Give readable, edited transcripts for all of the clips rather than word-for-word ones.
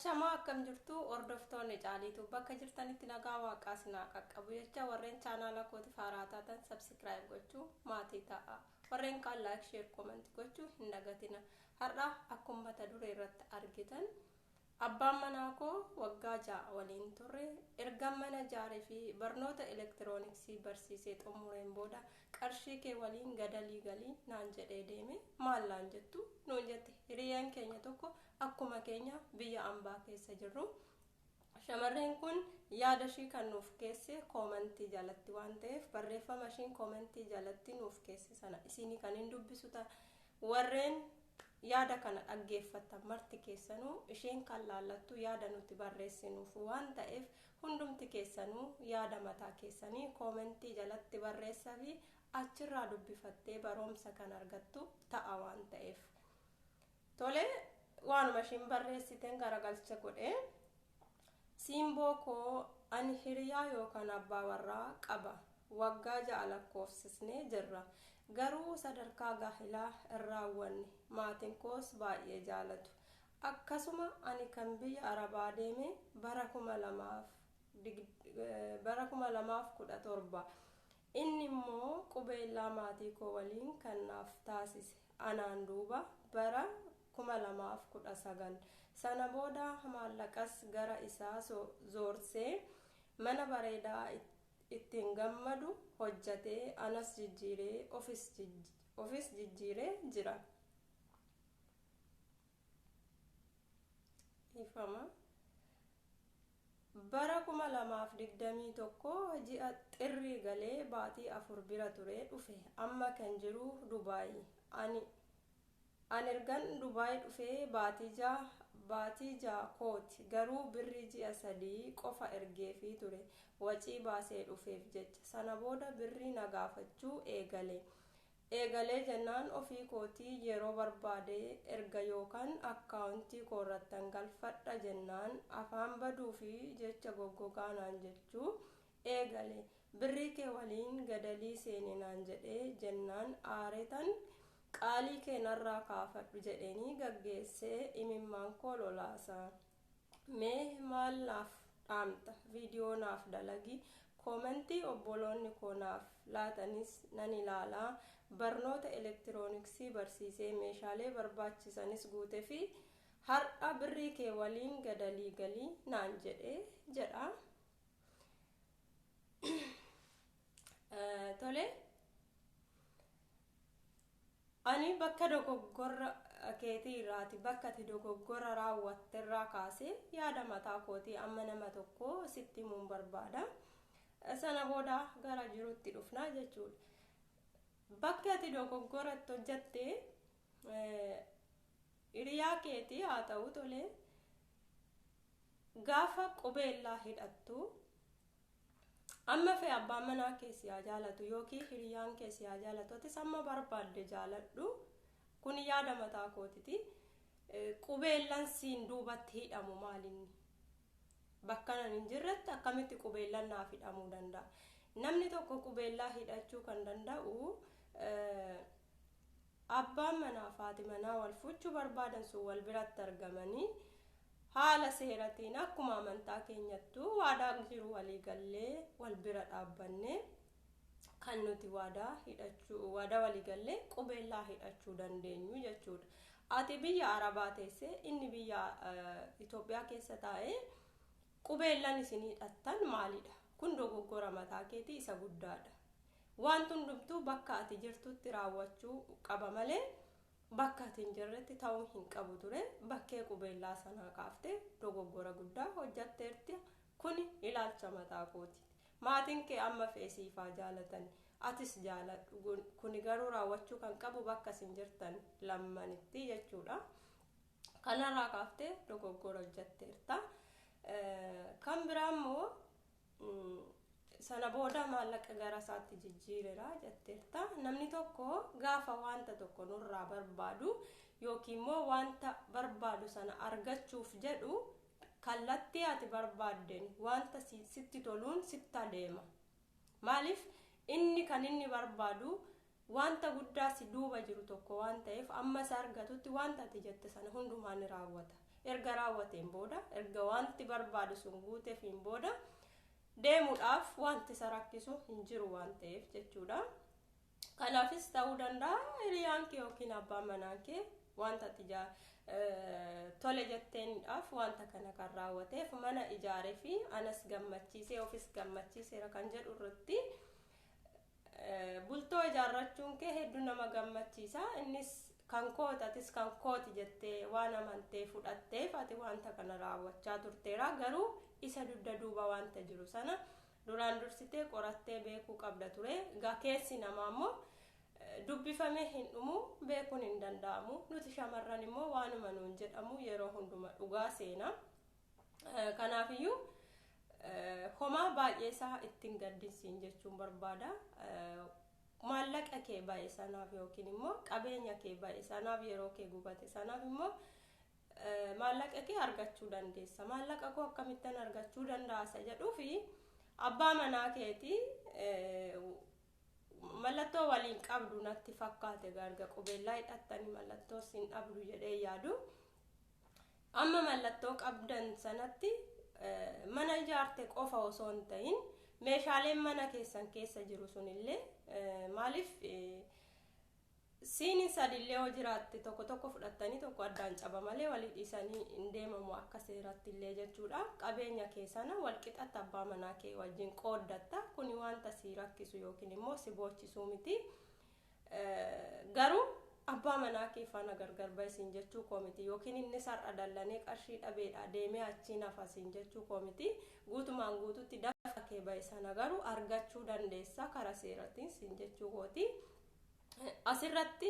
Ashamaa, akkam jirtu hordoftoonni Caaliitu? Bakka jirtanitti nagaa Waaqaa sinaa qaqqabu jecha, warreen chaanaala kootiif haaraa taatan subscribe gochuu maatii ta'a. Warreen kaan like, share, comment gochuu hin dagatina. Har'a akkuma mata duree irratti argitan, abbaan manaa koo waggaa 6 waliin turre. Erga mana ijaaree fi barnoota elektirooniksii barsiisee xumureen booda "Qarshii kee waliin gadalii galii" naan jedhee deeme. Maal naan jettu nuun jette hiriyyaan keenya tokko, akkuma keenya biyya ambaa keessa jirru. Shamarreen kun yaada ishii kan nuuf keesse koomantii jalatti waan ta'eef, barreeffama ishiin koomantii jalatti nuuf keesse sana isinii kan hin dubbisu ta'a. Warreen yaada kana dhaggeeffattan marti keessanuu, isheen kan laallattu yaada nuti barreessinuuf waan ta'eef, hundumti keessanuu yaada mataa keessanii koomentii jalatti barreessaa fi achirraa dubbifattee baroomsa kan argattu ta'a waan ta'eef. Tole, waanuma ishiin barreessiteen garagalcha godhe. "Simboo koo, ani hiriyaa yookaan abbaa warraa qaba. Waggaa 6 lakkoofsisnee jirra. Garuu sadarkaa gaahilaa hin raawwanne. Maatiin koos baay'ee jaalatu. Akkasuma ani kan biyya Arabaa deeme bara 2017. Inni immoo qubeellaa maatii koo waliin kan naaf taasise anaan duuba bara 2019. Sana booda maallaqas gara isaa zoorsee, mana bareedaa ittiin gammadu hojjatee, anas jijjiiree ofis jijjiiree jira. Ifama. Bara 2021 ji'a Xirrii galee baatii 4 bira turee dhufe. Amma kan jiru Dubaay. Ani ergan Dubaay dhufee baatii 6 kooti. Garuu birrii ji'a 3 qofa ergeefii ture, wacii baasee dhufeef jecha. Sana booda birrii na gaafachuu eegale. Eegalee jennaan ofii kootii yeroo barbaade erga yookaan akkaawuntii koorrattan galfadha jennaan afaan baduu fi jecha goggogaa naan jechuu eegale. Birrii kee waliin gadalii seene naan jedhee jennaan aaretan qaalii kee narraa kaafadhu jedheenii gaggeessee imimmaan koo lolaasa. Mee maal naaf dhaamta? Viidiyoo naaf dalagi. Koomentii obboloonni koo naaf laatanis nan ilaalaa. Barnoota elektirooniksii barsiisee, meeshaalee barbaachisanis guute fi har'a birrii kee waliin gadalii galii naan jedhee" jedha. Tole. Ani bakka dogoggora keetii irraati, bakka ati dogoggora raawwatterraa kaasee yaada mataa kootii amma nama tokko sitti himuun barbaada. Sana booda gara jirutti dhufnaa jechuudha. Bakki ati dogoggora itti hojjatte, hiriyaa keetii haa ta'u, tole, gaafa qubeellaa hidhattu, amma fe'e abbaan manaa kee si haa jaalatu yookiin hiriyaan kee si haa jaalatu, atis amma barbaadde jaaladhu, kun yaada mataa kootiti. Qubeellaan siin duubatti hidhamu maalinni? Bakka nan hin jirretti akkamitti qubeellaan naaf hidhamuu danda'a? Namni tokko qubeellaa hidhachuu kan danda'u, abbaan manaa fi haati manaa wal fuuchuu barbaadan sun wal biratti argamanii, haala seeratiin akkuma amantaa keenyattuu waadaa jiru walii gallee, wal bira dhaabbannee kan nuti waadaa hidhachuu, waadaa walii gallee qubeellaa hidhachuu dandeenyu jechuudha. Ati biyya Arabaa teessee, inni biyya Itoophiyaa keessa taa'ee, qubeellaan isin hidhattan maalidha? Kun dogoggora mataa keetii isa guddaadha. Wanti hundumtuu bakka ati jirtutti raawwachuu qaba malee bakka ati hin jirretti ta'uu hin qabu ture. Bakkee qubeellaa sanaa kaaftee dogoggora guddaa hojjatteerti. Kuni ilaalcha mataa kooti. Maatiin kee amma fe'e siifaa jaalatan, atis jaaladhu. Kuni garuu raawwachuu kan qabu bakka isin jirtan lammanitti jechuudha. Kanarraa kaaftee dogoggora hojjatteerta. Kan biraa immoo, sana booda maallaqa gara isaatti jijjiireera jetteerta. Namni tokko gaafa wanta tokko nurraa barbaadu yookiin immoo wanta barbaadu sana argachuuf jedhu, kallattii ati barbaaddeen wanta sitti toluun sitti adeema. Maaliif? Inni kan inni barbaadu wanta guddaa si duuba jiru tokko waan ta'eef, amma isa argatutti wanta ati jette sana hundumaa ni raawwata. Erga raawwateen booda, erga wanti barbaadu sun guuteefiin booda deemuudhaaf wanti isa rakkisu hin jiru waan ta'eef jechuudha. Kanaafis ta'uu danda'a hiriyaan kee yookiin abbaan manaa kee wanta ati tole jetteeniidhaaf wanta kana kan raawwateef mana ijaaree fi anas gammachiisee ofis gammachiiseera kan jedhu irratti bultoo ijaarrachuun kee hedduu nama gammachiisa. Innis kan kooti atis kan kooti jettee waan amantee fudhatteef ati wanta kana raawwachaa turteera. Garuu isa dugda duuba wanta jiru sana duraan dursitee qorattee beekuu qabda ture. Egaa keessi namaa immoo dubbifamee hin dhumu, beekuun hin danda'amu. Nuti shamarran immoo waanuma nuun jedhamu yeroo hunduma dhugaa seena. Kanaafiyyuu homaa baay'ee isaa ittiin gaddisiin jechuun barbaada. Maallaqa kee baay'ee sanaaf yookiin immoo qabeenya kee baay'ee sanaaf, yeroo kee gubate sanaaf immoo maallaqa kee argachuu dandeessa. Maallaqa koo akkamittan argachuu danda'a isa jedhuu fi abbaa manaa keetii mallattoo waliin qabdu natti fakkaate. Erga qubeellaa hidhattanii mallattoo siin dhabdu jedhee yaadu. Amma mallattoo qabdan sanatti mana ijaarte qofa osoo hin ta'in meeshaaleen mana keessan keessa jiru sunillee, maaliif siiniin sadillee yoo jiraatte tokko tokko fudhattanii tokko addaan caba malee walii dhiisanii hin deemamu akka seeratti illee jechuudha. Qabeenya kee sana walqixatti abbaa manaa kee wajjin qooddatta. Kuni wanta si rakkisu yookiin immoo si boochisuu miti. Garuu abbaa manaa kee faana gargar baisiin jechuu koo miti, yookiin inni sar'a dallanee qarshii dhabeedha deemee achiin hafasiin jechuu koo miti. Guutumaan guututti dafa kee bahe sana garuu argachuu dandeessa karaa seeratiin siin jechuu kooti. Asirratti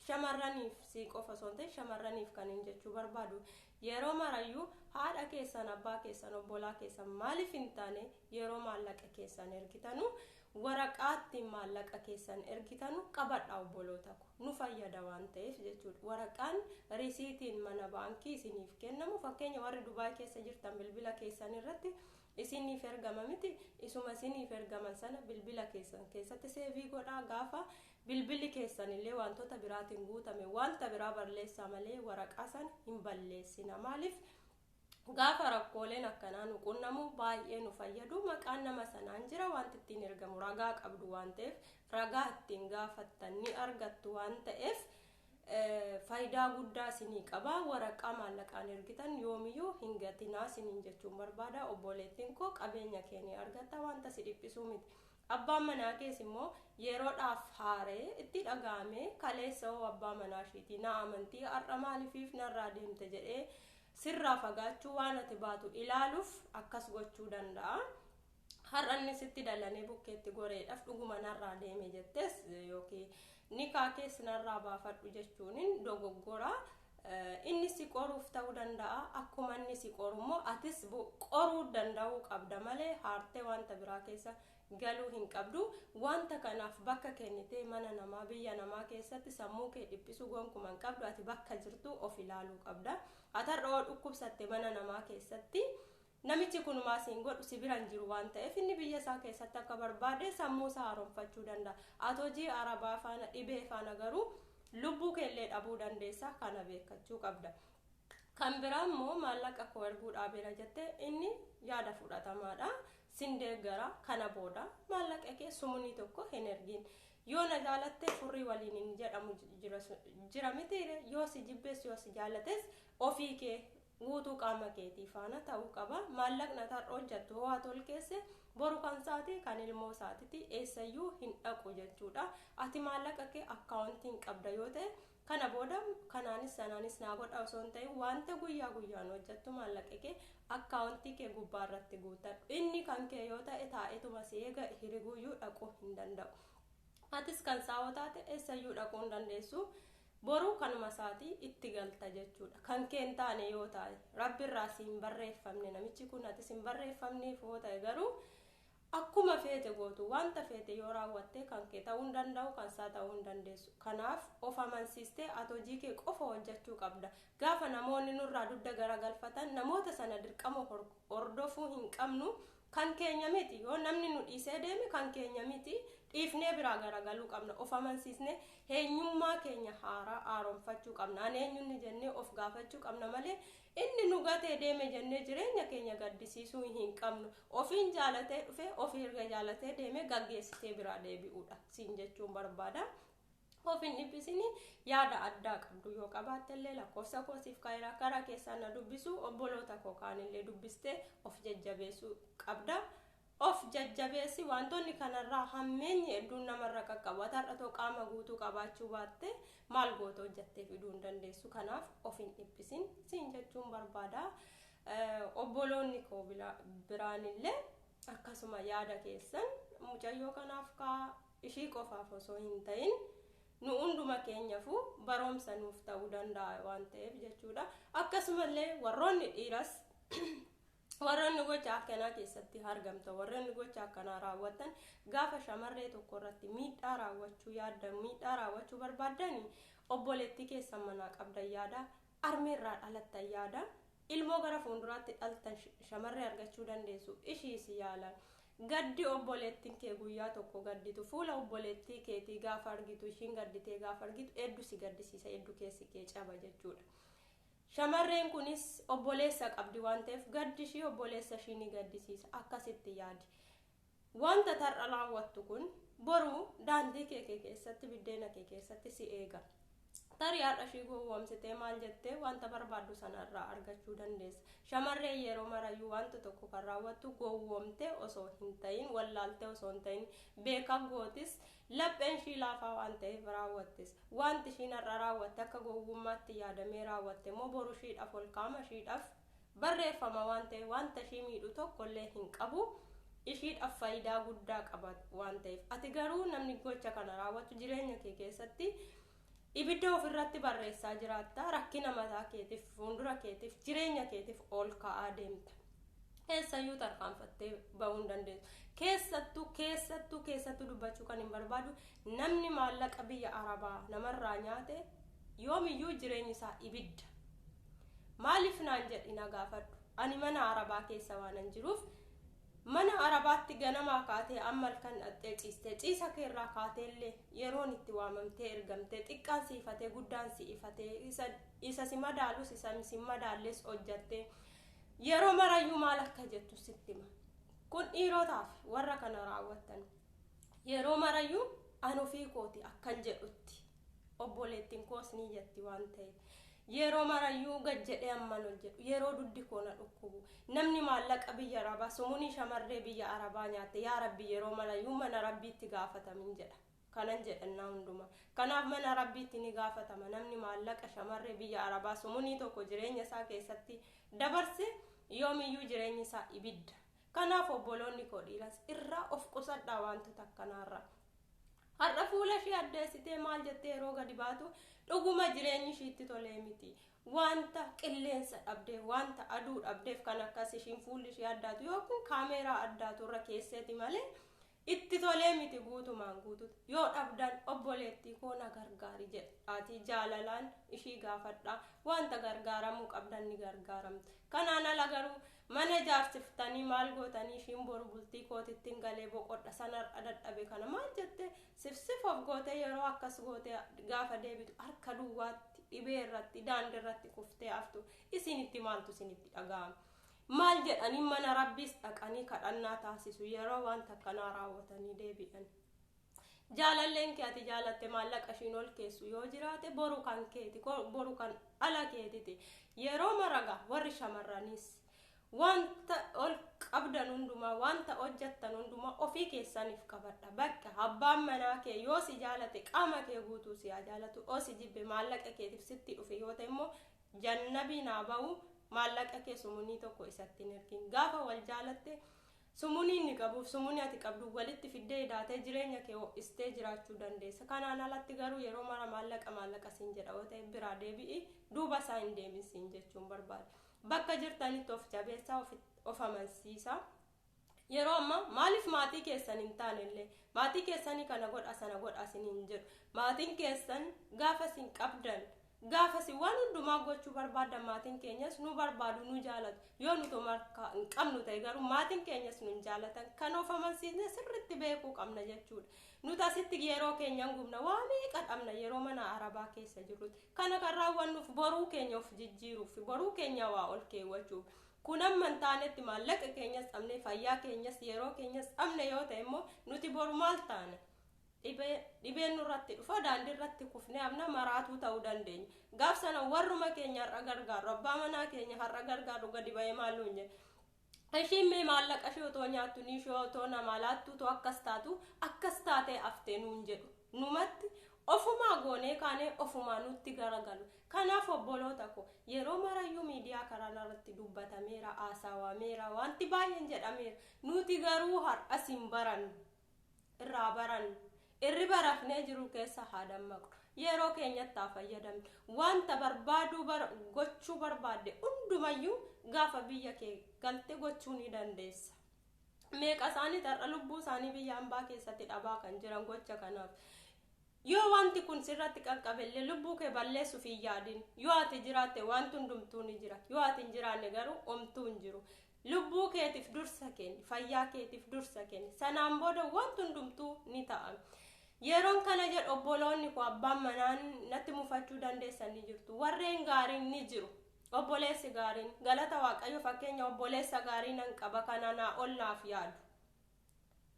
shamarraniif, si qofa osoo hin ta'in shamarraniif kan hin jechuu barbaadu, yeroo marayyuu haadha keessan, abbaa keessan, obbolaa keessan maaliif hin taane yeroo maallaqa keessan ergitanu waraqaatti maallaqa keessan ergitanu qabadha, obboloota ko, nu fayyada waan ta'eef jechuudha. Waraqaan risiitiin mana baankii isiniif kennamu, fakkeenya warri Dubaay keessa jirtan bilbila keessan irratti isiniif ergama miti? Isuma isiniif ergaman sana bilbila keessan keessatti save godhaa. Gaafa bilbilli keessan illee wantoota biraatiin guutame wanta biraa balleessaa malee waraqaa sana hin balleessina. Maaliif? Gaafa rakkooleen akkanaa nu qunnamu baay'ee nu fayyadu. Maqaan nama sanaan jira, wanti ittiin ergamu ragaa qabdu waan ta'eef, ragaa ittiin gaafattan ni argattu waan ta'eef faayidaa guddaa isinii qaba. Waraqaa maallaqaan ergitan yoomiyyuu hin gatinaa isiniin jechuun barbaada. Obboleettiin koo, qabeenya kee ni argatta, wanta si dhiphisuu miti. Abbaan manaa kees immoo yeroodhaaf haaree itti dhaga'ame. Kaleessa hoo abbaa manaa ishiitii na amantii, har'a maaliifiif narraa deemte jedhee sirraa fagaachuu, waan ati baatu ilaaluuf akkas gochuu danda'a. Har'a inni sitti dallanee bukkeetti goreedhaaf dhuguma narraa deeme jettees yookiin nikaa kees narraa baafadhu jechuun dogoggora. Inni si qoruuf ta'uu danda'a. Akkuma inni si qoru immoo atis qoruu danda'uu qabda malee haartee wanta biraa keessa galuu hin qabdu. Wanta kanaaf bakka kennitee mana namaa, biyya namaa keessatti sammuu kee dhiphisuu gonkumaa hin qabdu. Ati bakka jirtu of ilaaluu qabda. Ati har'a yoo dhukkubsatte mana namaa keessatti namichi kunumaa siin godhu si bira hin jiru waan ta'eef, inni biyya isaa keessatti akka barbaade sammuu isaa haaromfachuu danda'a. Ati hojii arabaa faana, dhibee faana garuu lubbuu keellee dhabuu dandeessa, kana beekkachuu qabda. Kan biraa immoo maallaqa koo erguu dhaabeera jette, inni yaada fudhatamaadha. Sin deeggara, kana booda maallaqa kee sumunii tokko hin ergin. Yoo na jaalatte furrii waliin hin jedhamu jira miti? Yoo si jibbees yoo si jaalates ofii kee guutuu qaama keetii faana ta'uu qaba. Maallaqni ati har'a hojjettu hoo ati ol keesse boru kan isaati, kan ilmoo isaatiiti, eessayyuu hin dhaqu jechuudha. Ati maallaqa kee akkaawuntiin qabda yoo ta'e, kana booda kanaanis sanaanis naa godha osoo hin ta'in, wanta guyyaa guyyaan hojjettu maallaqa kee akkaawuntii kee gubbaa irratti guuttadhu. Inni kan kee yoo ta'e taa'etuma si eega, hiriguyyuu dhaquu hin danda'u. Atis kan isaa yoo taate eessayyuu dhaquu hin dandeessu. Boru kanuma isaatii itti galta jechuudha. Kan kee hin taane yoo ta'e, rabbi irraa si hin barreeffamne namichi kun, atis hin barreeffamneef yoo ta'e garuu, akkuma feete gootu, wanta feete yoo raawwatte kan kee ta'uu hin danda'u, kan isaa ta'uu hin dandeessu. Kanaaf of amansiistee ati hojii kee qofa hojjechuu qabda. Gaafa namoonni nurraa dugda garagalfatan namoota sana dirqama hordofuu hin qabnu. Kan keenya miti, yoo namni nu dhiisee deeme kan keenya miti, dhiifnee biraa garagaluu qabna. Of amansiisnee eenyummaa keenya haaraa haaromfachuu qabna. Ani eenyunni jennee of gaafachuu qabna malee inni nu gatee deeme jennee jireenya keenya gaddisiisuu hin qabnu. Ofiin jaalatee dhufe, ofii erga jaalatee deeme gaggeessitee biraa deebi'uudha siin jechuun barbaada. Of hin dhiphisini. Yaada addaa qabdu yoo qabaattellee lakkoofsa koo siif kaa'eera, karaa keessaan na dubbisu. Obboloota koo kaanillee dubbistee of jajjabeessuu qabda. Of jajjabeessi. Wantoonni kanarraa hammeenyi hedduun namarra qaqqabu. Ati har'a too qaama guutuu qabaachuu baatte maal goota? Hojjattee fiduu hin dandeessu. Kanaaf of hin dhiphisin siin jechuun barbaada. Obboloonni koo biraanillee akkasuma yaada keessan mucayyoo kanaaf kaa, ishii qofaaf osoo hin ta'in nu hunduma keenyaafuu barumsa nuuf ta'uu danda'a waan ta'eef jechuudha. Akkasumallee warroonni dhiiras, warroonni gocha akkanaa keessatti argamtan, warroonni gocha akkanaa raawwatan, gaafa shamarree tokko irratti miidhaa raawwachuu yaaddan, miidhaa raawwachuu barbaaddani, obboleettii keessan manaa qabdan yaada, armeerraa dhalattan yaada, ilmoo gara fuulduraatti dhaltan shamarree argachuu dandeessu, ishiis yaala. Gaddi obboleettiin kee guyyaa tokko gadditu, fuula obboleettii keetii gaafa argitu, ishiin gadditee gaafa argitu, hedduu si gaddisiisa, hedduu keessi kee caba jechuudha. Shamarreen kunis obboleessa qabdi waan ta'eef gaddi ishii obboleessa ishii ni gaddisiisa. Akkasitti yaadi. Wanta tarra raawwattu kun boruu daandii kee keessatti, biddeena kee keessatti si eega. Tarii har'a ishii gowwoomsitee maal jettee wanta barbaaddu sanarraa argachuu dandeessa. Shamarreen yeroo marayyuu wanta tokko kan raawwattu gowwoomtee osoo hin ta'in, wallaaltee osoo hin ta'in, beekaa gootis, lapheen ishii laafaa waan ta'eef raawwattis. Wanti ishiin har'a raawwatte akka gowwummaatti yaadamee raawwatte immoo boru ishiidhaaf ol kaama, ishiidhaaf barreeffama waan ta'eef wanta ishii miidhu tokkollee hin qabu. Ishiidhaaf faayidaa guddaa qaba waan ta'eef. Ati garuu namni gocha kana raawwattu jireenya kee keessatti ibidda ofirratti barreessaa jiraatta. Rakkina mataa keetiif, fuuldura keetiif, jireenya keetiif ol ka'aa deemta. Eessayyuu tarkaanfattee bahuu hin dandeessu. Keessattuu, keessattuu, keessattuu dubbachuu kan hin barbaadu, namni maallaqa biyya Arabaa namarraa nyaate yoomiyyuu jireenyi isaa ibidda. Maaliif naan jedhi na gaafadhu. Ani mana Arabaa keessa waan hin jiruuf, mana Arabaatti ganamaa kaatee amma halkan dhaxxee ciistee, ciisa keerraa kaateellee yeroon itti waamamtee ergamtee, xiqqaan siifatee guddaan si'ifatee, isa si madaalus isa si madaalles hojjattee, yeroo marayyuu maal akka jettu sitti hima. Kun dhiirotaaf, warra kana raawwattan, yeroo marayyuu an ofii kooti akkan jedhutti, obboleettiin koos ni jetti waan ta'eef, yeroo marayyuu gad jedhee amman ol jedhu, yeroo duddi koo na dhukkubu, namni maallaqa biyya Arabaa sumunii shamarree biyya Arabaa nyaatte, yaa Rabbi, yeroo marayyuu mana Rabbiitti gaafatamin jedha. Kanan jedhannaa hunduma kanaaf mana Rabbiitti ni gaafatama. Namni maallaqa shamarree biyya Arabaa sumunii tokko jireenya isaa keessatti dabarse yoomiyyuu jireenyi isaa ibidda. Kanaaf obboloonni koo dhiiras irraa of qusadhaa wantoota akkanaarraa. Har'a fuula ishee addeessitee maal jettee yeroo gadi baatu dhuguma jireenyi ishiitti tolee miti. Wanta qilleensa dhabdeef, wanta aduu dhabdeef kan akkas ishiin fuulli ishee addaatu yookiin kaameeraa addaatu irra keesseeti malee itti tolee miti guutumaan guututti. Yoo dhabdan obboleettii koo na gargaari jedhaatii jaalalaan ishii gaafadhaa. Wanta gargaaramuu qabdan ni gargaaramta. Kanaan ala garuu mana ijaarsiftanii maal gootanii, ishiin boru bultii kootittiin galee boqodha, sanarra dadhabe kana maal jette sifsif of gootee, yeroo akkas gootee gaafa deebitu harka duwwaatti dhibee irratti daandii irratti kuftee haftu, isinitti maaltu isinitti dhaga'ama? Maal jedhanii mana Rabbiis dhaqanii kadhannaa taasisu yeroo wanta akkanaa raawwatanii deebi'an? Jaalalleen kee ati jaalatte maallaqa ishiin ol keessu yoo jiraate boru kan keeti, boru kan dhala keetiti. Yeroo maraga warri shamarraniis wanta ol qabdan hundumaa, wanta hojjettan hundumaa ofii keessaniif qabadha. Bakka abbaan manaa kee yoo si jaalate qaama kee guutuu si haa jaalatu, yoo si jibbe maallaqa keetiif sitti dhufe yoo ta'e immoo jannabii naa ba'u, maallaqa kee sumunii tokko isatti hin ergin. Gaafa wal jaalatte sumunii inni qabuuf sumunii ati qabdu walitti fiddee hidhaatee jireenya kee ho'istee jiraachuu dandeessa. Kanaan alatti garuu yeroo mara maallaqa maallaqa siin jedha yoo ta'e biraa deebi'i, duuba isaa hin deemin siin jechuun barbaada. Bakka jirtanitti of jabeessaa, of amansiisaa. Yeroo ammaa maaliif maatii keessan hin taane illee maatii keessanii kana godha sana godha isin hin jedhu. Maatiin keessan gaafa isin qabdan Gaafasi waan hundumaa gochuu barbaadda, maatiin keenyas nu barbaadu, nu jaalatu. Yoo nuti harkaa hin qabnu ta'e garuu maatiin keenyas nu hin jaalatan. Kan of amansiisne sirriitti beekuu qabna jechuudha. Nuti asitti yeroo keenya gubna, waa meeqa dhabna yeroo mana arabaa keessa jirrutti. Kana kan raawwannuuf boruu keenya of jijjiiruuf, boruu keenya waa ol keewwachuuf. Kun amma hin taanetti maallaqa keenyas dhabne, fayyaa keenyas, yeroo keenyas dhabne yoo ta'e immoo nuti boru maal taana? Dhibeen nurratti dhufa, daandii irratti kufnee amna, maraatuu ta'uu dandeenya. Gaaf sana warruma keenya har'a gargaarru, abbaa manaa keenya har'a gargaarru gadi ba'ee maal nuun jedhe? Ishiin mee maallaqa ishee otoo nyaattu, ni ishee otoo namaa laattu, otoo akkas taatu akkas taatee haftee nuun jedhu. Numatti ofumaa goonee kaanee ofumaa nutti garagalu. Kanaaf obboloota ko, yeroo marayyuu miidiyaa karaa irratti dubbatameera, haasaawameera, wanti baay'een jedhameera. Nuti garuu har'as hin barannu, irraa barannu. Irri barafnee jiru keessa haa dammaqnu. Yeroo keenyatti haa fayyadamnu. Wanta barbaaduu gochuu barbaadde hundumayyuu gaafa biyya kee galte gochuu ni dandeessa. Meeqa isaanii har'a lubbuu isaanii biyya hambaa keessatti dhabaa kan jiran gocha kanaaf. Yoo wanti kun sirratti qaqqabellee lubbuu kee balleessuuf hin yaadin. Yoo ati jiraatte wanti hundumtuu ni jira. Yoo ati hin jiraanne garuu homtuu hin jiru. Lubbuu keetiif dursa kenni, fayyaa keetiif dursa kenni. Sanaan booda wanti hundumtuu ni ta'a. Yeroon kana jedhu, obboloonni koo, abbaan manaan natti mufachuu dandeessan ni jirtu. Warreen gaariin ni jiru. Obboleessi gaariin, galata Waaqayyo, fakkeenya obboleessa gaarii nan qaba, kana naa ol naaf yaadu.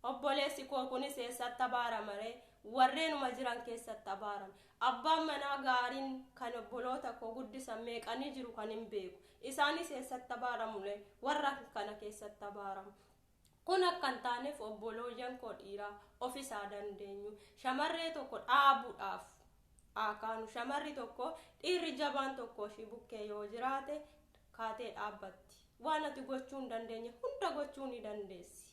Obboleessi koo kunis eessatti abaarama ree? Warreenuma jiran keessatti abaarama. Abbaan manaa gaariin kan obboloota koo guddisan meeqanii jiru kan hin beeku. Isaanis eessatti abaaramu? Warra kana keessatti abaaramu. Kun akka hin taaneef, obbolooyyan koo dhiiraa, ofisaa dandeenyu. Shamarree tokko dhaabuudhaaf akaanu, shamarri tokko dhiirri jabaan tokko ishii bukkee yoo jiraate kaatee dhaabbatti. Waan ati gochuu hin dandeenye hunda gochuu ni dandeessi.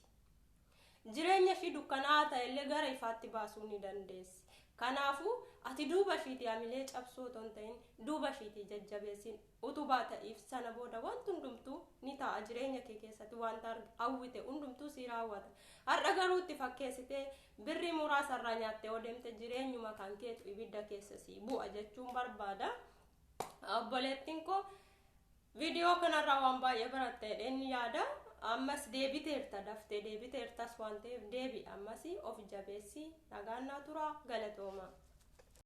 Jireenya ishii dukkanaa'aa ta'ellee gara ifaatti baasuu ni dandeessi. Kanaafuu ati duuba ishiitii hamilee cabsuu otoo hin ta'in, duuba ishiitii jajjabeessin, utubaa ta'iif. Sana booda wanti hundumtuu ni ta'a. Jireenya kee keessatti wanta hawwite hundumtuu si raawwata. Har'a garuu itti fakkeessitee birrii muraasa irraa nyaattee yoo deemte, jireenyuma kan keetu ibidda keessa si bu'a jechuun barbaada. Obboleettiin koo viidiyoo kanarraa waan baay'ee baratte jedheen yaada. Ammas deebiteerta, daftee deebiteertas waan ta'eef deebi, ammas of jabeessi. Nagaan naa turaa, galatooma.